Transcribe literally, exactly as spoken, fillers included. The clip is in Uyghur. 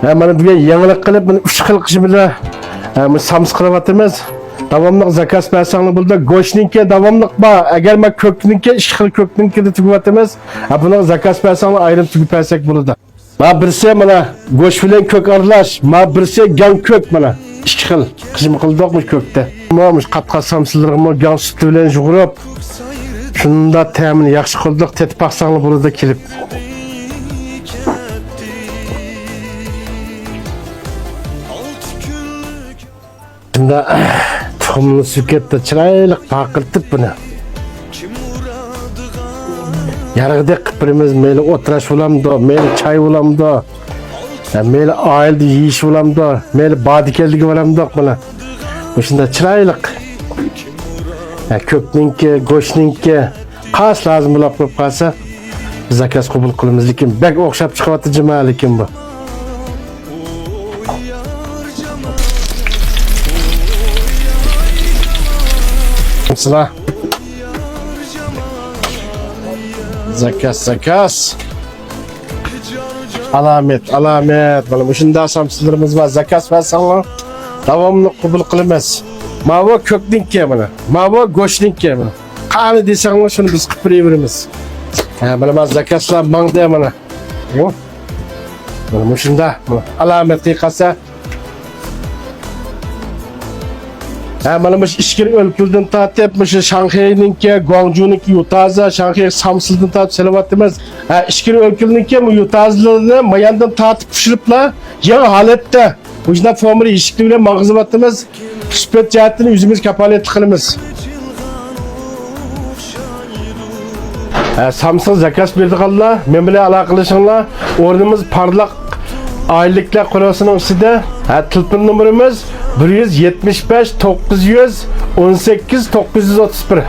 ھە، مانا بۈگۈن يېڭىلىق قىلىپ، مانا ئۈچ خىل قىسمىدا، ھە، مانا سامسا قىلىۋاتىمىز. داۋاملىق زاكاز بەرسەڭلار بولىدۇ. گۆشنىڭكى داۋاملىق بار. ئەگەر مانا كۆكنىڭكى، ئىككى خىل كۆكنىڭكىنى تۈگۈۋاتىمىز. ھە، بۇنىڭغا زاكاز بەرسەڭلار ئايرىم تۈگۈپ بەرسەك بولىدۇ. مانا بىرسى مانا گۆش بىلەن كۆك ئارىلاش، مانا بىرسى گاڭ كۆك مانا. ئىككى خىل قىسىم قىلدۇق بۇ كۆكتە. مانا مۇشۇ قات-قات سامسىلىرىمۇ گاڭ سۈتى بىلەن يۇغۇرۇپ، شۇنداق تەمىنى ياخشى قىلدۇق، تېتىپ باقساڭلار بولىدۇ كېلىپ. شۇنداق تۇخۇمنى سۈركەپتە چىرايلىق پارقىرىتىپ بۇنى. يارىغىدەك قىلىپ بېرىمىز، مەيلى ئولتۇراش بولامدۇ، مەيلى چاي بولامدۇ، يا مەيلى ئائىلىدە يېيىش بولامدۇ، مەيلى باردا-كەلدىگە بولامدۇق بۇنى. مۇشۇنداق چىرايلىق. يا كۆكنىڭكى، گۆشنىڭكى، قايسى لازىم بولاپ قېلىپ قالسا، بىز زاكاز قوبۇل قىلىمىز، لېكىن بەك ئوخشاپ چىقىۋاتىدۇ جۇما، لېكىن بۇ. سىلە. زاكاز، زاكاز. ئالامەت، ئالامەت. مانا مۇشۇنداق سامسىلىرىمىز بار. زاكاز بەرسەڭلار، داۋاملىق قوبۇل قىلىمىز. ماۋۇ كۆكنىڭكى مانا. ماۋۇ گۆشنىڭكى مانا. قانى دېسەڭلار، شۇنى بىز قىلىپ بېرىۋېرىمىز. ھە، مانا، مانا زاكازلار ماڭدى مانا. يو. مانا مۇشۇنداق. مانا ئالامەت قىلىپ قالسا. ھە، مانا مۇشۇ ئىچكىرى ئۆلكىلىدىن تارتىپ، مۇشۇ شاڭخەينىڭكى، گۇاڭجۇنىڭكى يۇتازا، شاڭخەي سامسىلىدىن تارتىپ سېلىۋاتىمىز. ھە، ئىچكىرى ئۆلكىلىنىڭكى بۇ يۇتازىلىرىنى ماياندىن تارتىپ پىشۇرۇپلا، يېڭى ھالەتتە مۇشۇنداق فورمىلىق ئىشىكلىرى بىلەن ماڭغۇزۇۋاتىمىز. سۈپەت جەھەتتىن ئۆزىمىز كاپالەتلىك قىلىمىز. ھە، سامسا زاكاز بېرىدىغانلار مەن بىلەن ئالاقىلىشىڭلار. ئورنىمىز پارلاق ئائىلىلىكلەر قورۇسىنىڭ ئۈستىدە. ھە، تېلېفون نومۇرىمىز بىر يۈز يەتمىش بەش، توققۇز يۈز ئون سەككىز، توققۇز يۈز ئوتتۇز بىر.